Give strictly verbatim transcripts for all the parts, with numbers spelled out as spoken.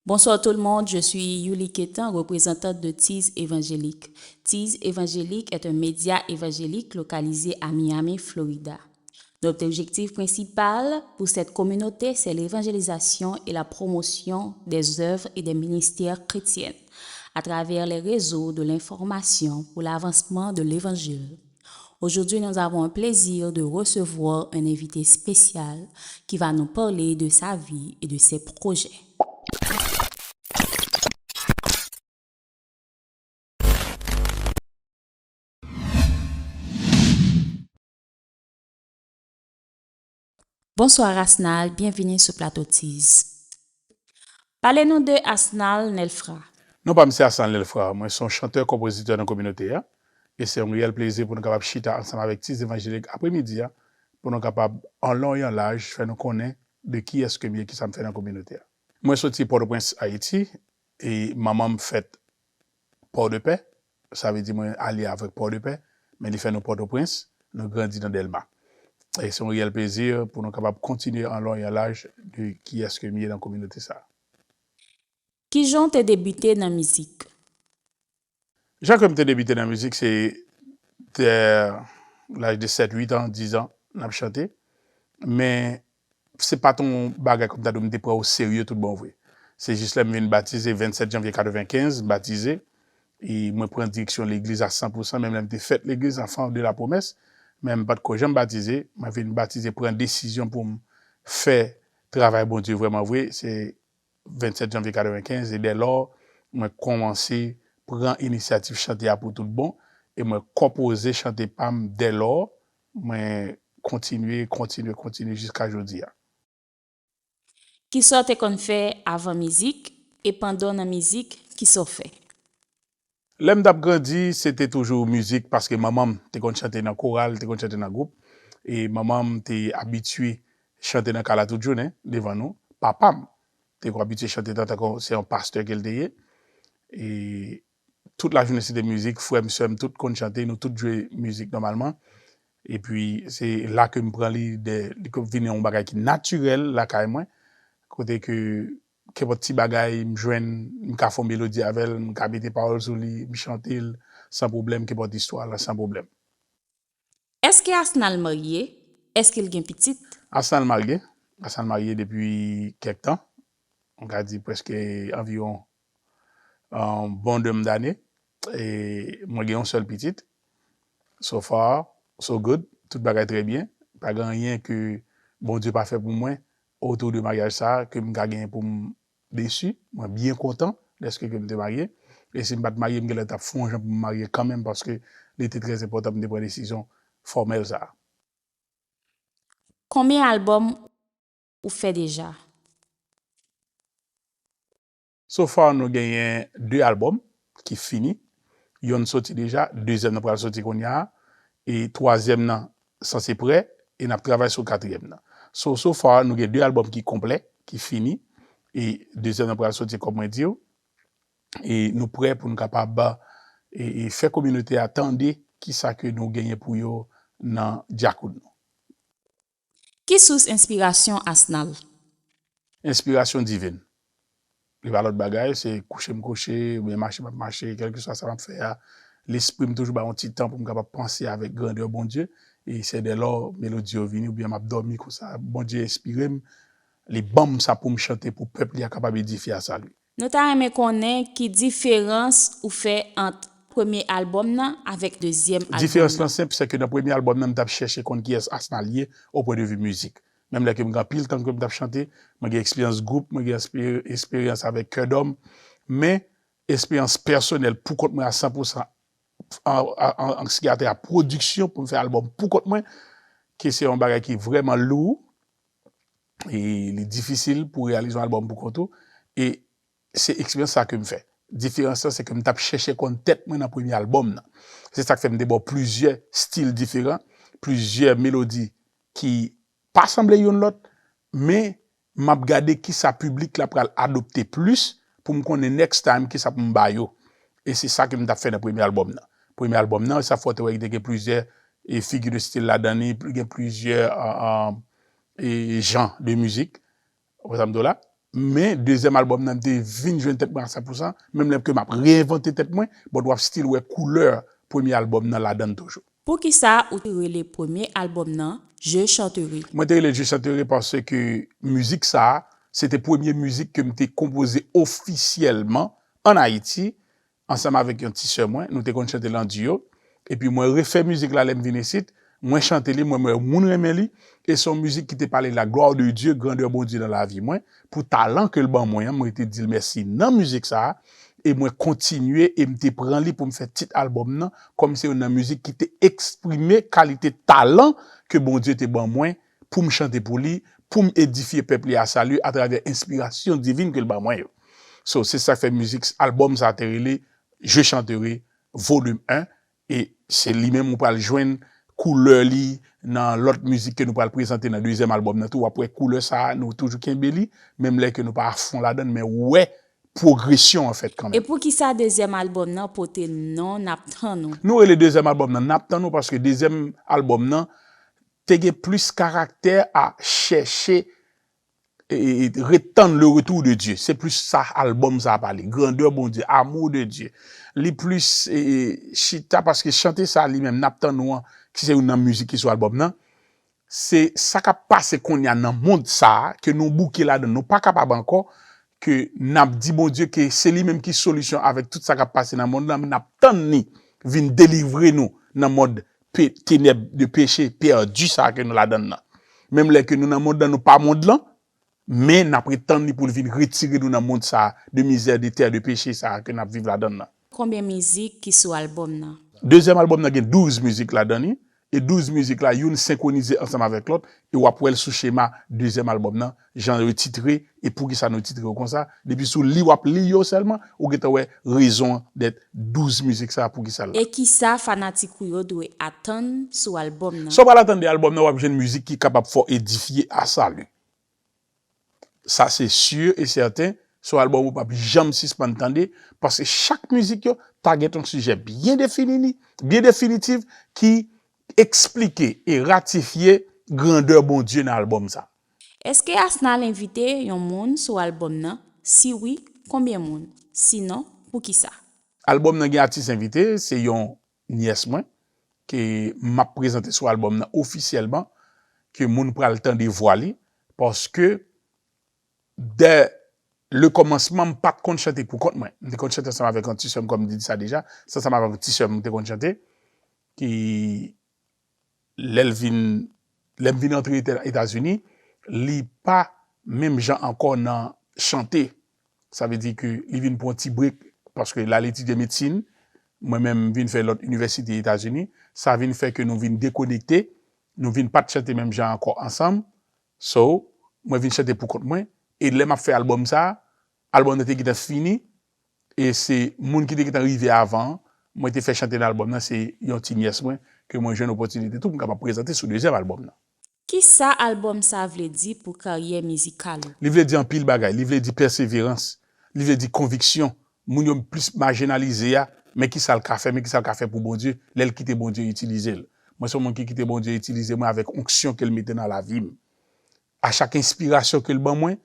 Bonsoir tout le monde, je suis Yuli Quétan, représentante de Tease Évangélique. Tease Évangélique est un média évangélique localisé à Miami, Florida. Notre objectif principal pour cette communauté, c'est l'évangélisation et la promotion des œuvres et des ministères chrétiens à travers les réseaux de l'information pour l'avancement de l'évangile. Aujourd'hui, nous avons un plaisir de recevoir un invité spécial qui va nous parler de sa vie et de ses projets. Bonsoir Asnal, byenvini sou plato Tease. Pale nou de Asnal Nelfra. Non pa m se Asnal Nelfra, mwen se yon chantè, konpozitè nan kominote a, e se yon reyèl plezi pou nou kapab chita ansanm avèk Tease Évangélique apremidi a, pou nou kapab an lon e an laj fè nou konnen de kiyès ke m ye, kisa m fè nan kominote a. Mwen soti Pòtoprens, Ayiti, e manman m fèt Pòdepè, sa vle di mwen alye avèk Pòdepè, men li fè nou Pòtoprens, nou grandi nan Dèlma. E se yon reyèl plezi pou nou kapab kontinye an lon e an laj de kiyès ke m ye nan kominote sa a. Kijan w te debite nan mizik? Jan ke m te debite nan mizik, se dè laj de sèt, uit an, diz an, n ap chante. Men se pa t yon bagay kòm ta di w m te pran o serye tout bon vre. Se jis lè m vin batize, vennsèt janvye katrevenkenz, m batize. E mwen pran direksyon legliz a san pou san, menm lè m te fèt legliz, enfant de la promesse, men m pa t ko janm batize. Mwen vin batize, pran desizyon pou m fè travay Bondye vrèman vre, se vennsèt janvye katrevenkenz, e dèlò, mwen kòmanse pran inisyativ chante a pou tout bon, e mwen konpoze chante pa m dèlò, mwen kontinye, kontinye, kontinye jiska jodi a. Kisa w te konn fè avan mizik, e pandan w nan mizik, kisa w fè? Lè m t ap grandi, se te toujou mizik, paske manman m te konn chante nan koral, te konn chante nan gwoup, e manman m te abitye chante nan kay la tout jounen, devan nou. Papa m te konn abitye chante tankou se yon pastè ke l te ye. E tout lajounen se te mizik, frè m, sè m, tout konn chante, nou tout jwe mizik nòmalman. Epi se la ke m pran li, de, li vin yon bagay ki natirèl lakay mwen, kote ke kenpòt ti bagay m jwenn, m ka fè yon melodi avè l, m ka mete pawòl sou li, m chante l san pwoblèm, kenpòt istwa la san pwoblèm. Èske Asnal marye? Èske l gen pitit? Asnal marye. Asnal marye depi kèk tan. M ka di prèske anviwon, um, bon de dane. E mwen gen yon sèl pitit. So far, so good. Tout bagay trè byen. Pa gen anyen ke Bondye pa fè pou mwen otou de maryaj sa a ke m ka genyen pou m desi. Mwen byen kontan dèske ke m te marye. E si m pa t marye, m genlè t ap fè yon jan pou m marye kanmenm, paske li te trè enpòtan pou m te pran desizyon fòmèl sa a. Konbyen albòm ou fè deja? So far, nou genyen de albòm ki fini. Yonn soti deja, dezyèm nan pral soti kounye a, e twazyèm nan sanse prè, e n ap travay sou katriyèm nan. So, so far, nou gen de albòm ki konplè, ki fini, e dezyèm nan pral soti, kòm mwen di w, e nou prè pou nou kapab, e, e fè kominote a tande kisa ke nou genyen pou yo nan djakout nou. Ki sous enspirasyon Asnal? Enspirasyon divin. Li pa lòt bagay, se kouche m kouche, oubyen mache m ap mache, kèlkeswa sa m ap fè a, lespri m toujou bay yon ti tan pou m kapab panse avèk grandè Bondye, e se dèlò melodi yo vini, oubyen m ap dòmi konsa, Bondye enspire m, li ban m sa pou m chante pou pèp li a kapab edifye a sali. Nou ta renmen konnen ki diferans ou fè ant premye albòm nan avèk dezyèm albòm nan. Diferans lan senp, se ke nan premye albòm nan, m t ap chèche konn kiyès Asnal ye o pwen de vi mizik. Menm lè ke m gen anpil tan ke m t ap chante, mwen gen eksperyans gwoup, mwen gen ekspe-, eksperyans avèk Kè Dòm, men eksperyans pèsonèl pou kont mwen a san pou san, an, an, an, an, sou atè a pwodiksyon pou m fè albòm pou kont mwen, ke se yon bagay ki vrèman lou, e li difisil pou reyalize yon albòm pou kont ou, e se eksperyans sa ke m fè. Diferans lan, se ke m t ap chèche konn tèt mwen nan premye albòm nan. Se sa k fè m te ba w plizyè stil diferan, plizyè melodi ki pa sanble youn lòt, men m ap gade kisa piblik la pral adopte plis pou m konnen next time kisa pou m ba yo. E se sa ke m t ap fè nan premye albòm nan. Premye albòm nan, sa fè w te wè li te gen plizyè, e, figi de stil ladan li, gen plizyè, a, a, e, jan de mizik. Ou konprann sa m di w la? Men dezyèm albòm nan, m te vin jwenn tèt mwen a san pousan, menm lè ke m ap reenvante tèt mwen, but w ap still wè koulè premye albòm nan ladan l toujou. Poukisa ou te rele premye albòm nan Je chanterai? Mwen te rele Je chanterai paske mizik sa a, se te premye mizik ke m te konpoze ofisyèlman ann Ayiti, ansanm avèk yon ti sè mwen, nou te konn chante l an diyo. Epi mwen refè mizik la lè m vin isit, mwen chante li, mwen wè moun renmen li, e se yon mizik ki te pale la gloire de Dieu, grandè Bondye nan lavi mwen, pou talan ke l ban mwen an, mwen te di l mèsi nan mizik sa a, e mwen kontinye e m te pran li pou m fè tit albòm nan, kòm se youn nan mizik ki te eksprime kalite talan ke Bondye te ban mwen pou m chante pou li, pou m edifye pèp li a sa li atravè enspirasyon divin ke l ban mwen yo. So, se sa k fè mizik albòm sa a te rele Je chanterai volume un, e se li menm ou pral jwenn koulè li nan lòt mizik ke nou pral prezante nan dezyèm albòm nan tou. W ap wè koulè sa a, nou toujou kenbe li, menm lè ke nou pa afon ladan l, men ou wè pwogresyon an fèt kanmenm. E poukisa dezyèm albòm nan pote non N ap tann ou? Nou rele dezyèm albòm nan N ap tann ou paske dezyèm albòm nan te gen plis karaktè a chèche e, e, ret tann le retour de Dieu. Se plis sa albòm sa a pale. Grandè Bondye, amour de Dieu. Li plis e, e, chita paske chante sa li menm N ap tann ou an, ki se youn nan mizik ki sou albòm nan. Se sa k ap pase kounye a nan mond sa a, ke nou bouke ladan, nou pa kapab ankò, ke n ap di Bondye ke se li menm ki solisyon avèk tout sa k ap pase nan mond lan, n ap tann li vin delivre nou nan mond pe, tenèb de peche pèdi sa a ke nou ladan nan. Menm lè ke nou nan mond lan, nou pa mond lan, men n ap ret tann li pou l vin retire nou nan mond sa a, de mizè, de tè, de peche sa a ke n ap viv ladan nan. Konbyen mizik ki sou albòm nan? Dezyèm albòm nan gen douz mizik ladan li, e douz mizik la, youn senkwonize ansanm avèk lòt, e w ap wè l sou chema dezyèm albòm nan, jan yo titre, e poukisa nou titre yo konsa. Depi sou li w ap li yo sèlman, ou gentan wè rezon dèt douz mizik sa a, poukisa l la. E kisa fanatik ou yo dwe atann sou albòm nan? Sa w pral atann de albòm nan, w ap jwenn mizik ki kapab fè w edifye a sali. Sa se si e sèten, se yon albòm ou p ap janm sispann tande, paske chak mizik yo ta gen yon sijè byen defini, byen definitif ki eksplike e ratifye grandè Bondye nan albòm sa. Èske Asnal envite yon moun sou albòm nan? Si wi, konbyen moun? Sinon, poukisa? Albòm nan gen atis envite, se yon nyès mwen, ke m ap prezante sou albòm nan ofisyèlman, ke moun pral tande vwa li, paske dè le kòmansman, m pa t konn chante pou kont mwen. M te konn chante ansanm avèk yon ti sè m, kòm m te di sa deja. Se ansanm avèk yon ti sè m, m te konn chante, ki lè l vin, lè m vin antre Eta-, Etazini, li pa menm jan ankò nan chante. Sa vle di ke li vin pran ti brek, paske l al etidye medsin, mwen menm m vin fè lòt inivèsite Etazini. Sa vin fè ke nou vin dekonekte, nou vin pa t chante menm jan ankò ansanm. So, mwen vin chante pou kont mwen. E lè m ap fè albòm sa, albòm nan te gentan fini. E se moun ki te gentan rive avan, mwen te fè chante nan albòm nan, se yon ti nyès mwen, ke mwen jwenn opòtinite tou pou m kapab prezante sou dezyèm albòm nan. Kisa albòm sa vle di pou karyè mizikal ou? Li vle di anpil bagay. Li vle di pèseverans. Li vle di konviksyon. Moun yo plis majinalize a, men kisa l ka fè, men kisa l ka fè pou Bondye, lè l kite Bondye itilize l. Mwen se yon moun ki kite Bondye itilize mwen avèk onksyon ke l mete nan lavi m. A chak enspirasyon ke l ban mwen,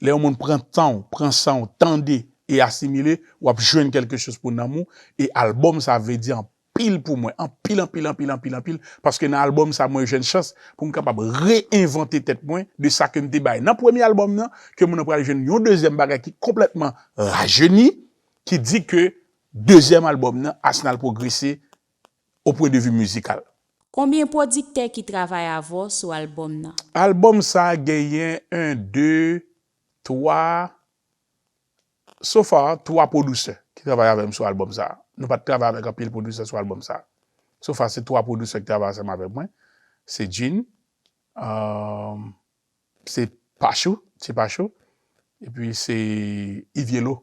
lè yon moun pran tan w, pran san w, tande e asimile, w ap jwenn kèlke choz pou nanm ou. E albòm sa vle di anpil pou mwen, anpil, anpil, anpil, anpil, anpil, paske nan albòm sa mwen jwenn chans pou m kapab reenvante tèt mwen de sa ke m te bay nan premye albòm nan, ke moun nan pral jwenn yon dezyèm bagay ki konplètman rajeni, ki di ke dezyèm albòm nan, Asnal pwogrese o pwen de vi mizikal. Konbyen pwodiktè ki travay avè w sou albòm nan? Albòm sa genyen en, de, twa, so far, twa pwodisè ki travay avè m sou albòm sa. Nou pa t travay avèk anpil pwodisè sou albòm sa. So far, se twa pwodisè ki travay ansanm avèk mwen. Se Jean, um, se Pachou, Ti Pachou, epi se Ivyelo,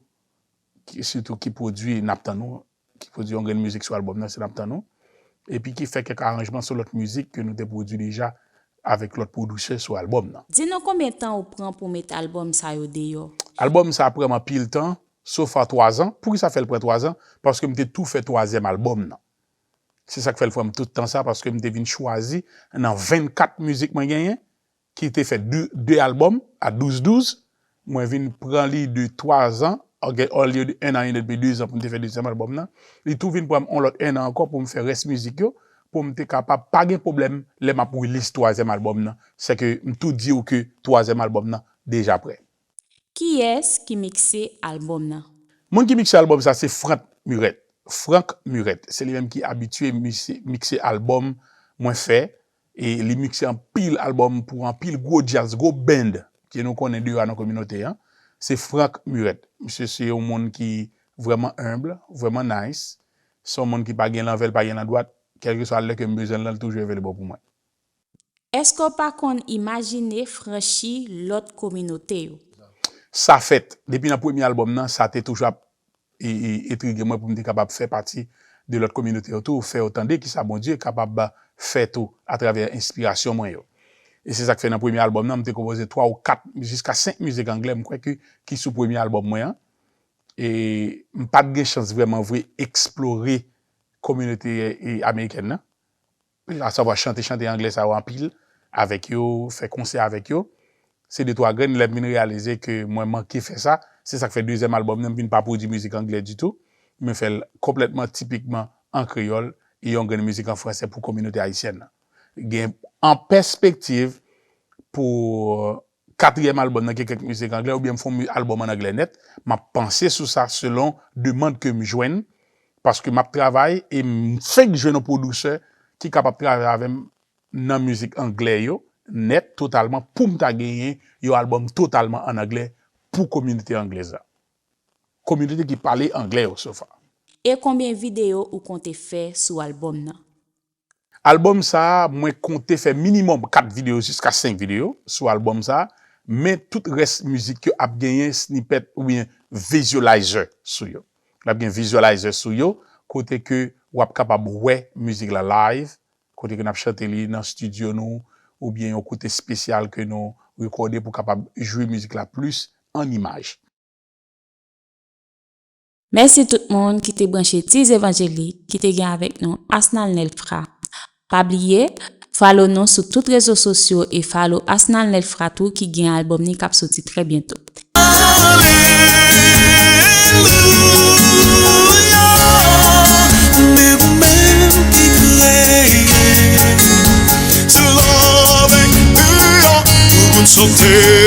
ki, sitou ki pwodui N ap tann ou, ki pwodui yon grenn mizik sou albòm nan, se N ap tann ou, epi ki fè kèk aranjman sou lòt mizik ke nou te pwodui deja avèk lòt pwodisè sou albòm nan. Di nou konbyen tan ou pran pou met albòm sa yo deyò? Albòm sa pran m anpil tan, so far twa zan. Poukisa fè l pran twa zan? Paske m te tou fè twazyèm albòm nan. Se sa k fè l pran m tout tan sa, paske m te vin chwazi nan vennkat mizik mwen genyen, ki te fè de, de albòm a douz douz, mwen vin pran li de twa zan, ok, olye de enn an, enn edmi, de zan pou m te fè dezyèm albòm nan. Li tou vin pran m yon lòt enn an ankò pou m fè rès mizik yo, pou m te kapab pa gen pwoblèm lè m ap release twazyèm albòm nan. Sèke m tou di w ke twazyèm albòm nan deja prè. Kiyès ki mikse albòm nan? Moun ki mikse albòm sa se Franck Muret. Franck Muret, se li menm ki abitye mikse, mikse albòm mwen fè. E li mikse anpil albòm pou anpil gwo djaz, gwo band ke nou konnen deyò a nan kominote an. Se Franck Muret. Misye se yon moun ki vrèman humble, vrèman nice. Se yon moun ki pa gen lanvè, li pa gen landwat. Kèlkeswa lè ke m bezwen l lan, li toujou available pou mwen. Èske w pa konn imajine franchi lòt kominote yo? Sa fèt. Depi nan premye albòm nan, sa te toujou ap e, e, entrige mwen pou m te kapab fè pati de lòt kominote yo tou, fè yo tande kisa Bondye kapab fè tou atravè enspirasyon mwen yo. E se sa k fè nan premye albòm nan, m te konpoze twa ou kat, jiska senk mizik anglè, m kwè ke, ki sou premye albòm mwen an. E m pa t gen chans vrèman vre eksplore kominote, e, amerikèn nan. Asavwa chante, chante anglè sa yo anpil avèk yo, fè konsè avèk yo. Se de twa grenn lè m vin reyalize ke mwen manke fè sa. Se sa k fè dezyèm albòm nan, m vin pa pwodui mizik anglè ditou. Mwen fè l konplètman, tipikman an kreyòl e yon grenn mizik an fransè pou kominote ayisyèn nan. Gen an pèspektiv pou katriyèm albòm nan gen kèk mizik anglè oubyen m fè yon mi-, albòm an anglè nèt. M ap panse sou sa selon demann ke m jwenn, paske m ap travay e m fenk jwenn yon pwodiktè ki kapab travay avè m nan mizik anglè yo nèt, totalman, pou m ta genyen yon albòm totalman an anglè pou kominote anglèz la. Kominote ki pale anglè yo, so far. E konbyen videyo ou konte fè sou albòm nan? Albòm sa a, mwen konte fè minimòm kat videyo jiska senk videyo sou albòm sa a, men tout rès mizik yo ap genyen snippet oubyen visualizer sou yo. L ap gen visualizer sou yo, kote ke w ap kapab wè mizik la live, kote ke n ap chante li nan estidyo nou, oubyen yon kote espesyal ke nou rekòde pou kapab jwi mizik la plis an imaj. Mèsi tout moun ki te branche Ti Zevanjelik, ki te gen avèk nou Asnal Nelfra. Pa bliye, follow nou sou tout rezo sosyo e follow Asnal Nelfra tou ki gen albòm li k ap soti trè byento. Alelouya, men ou menm ki kreye. Se la avèk nou pou konn sante.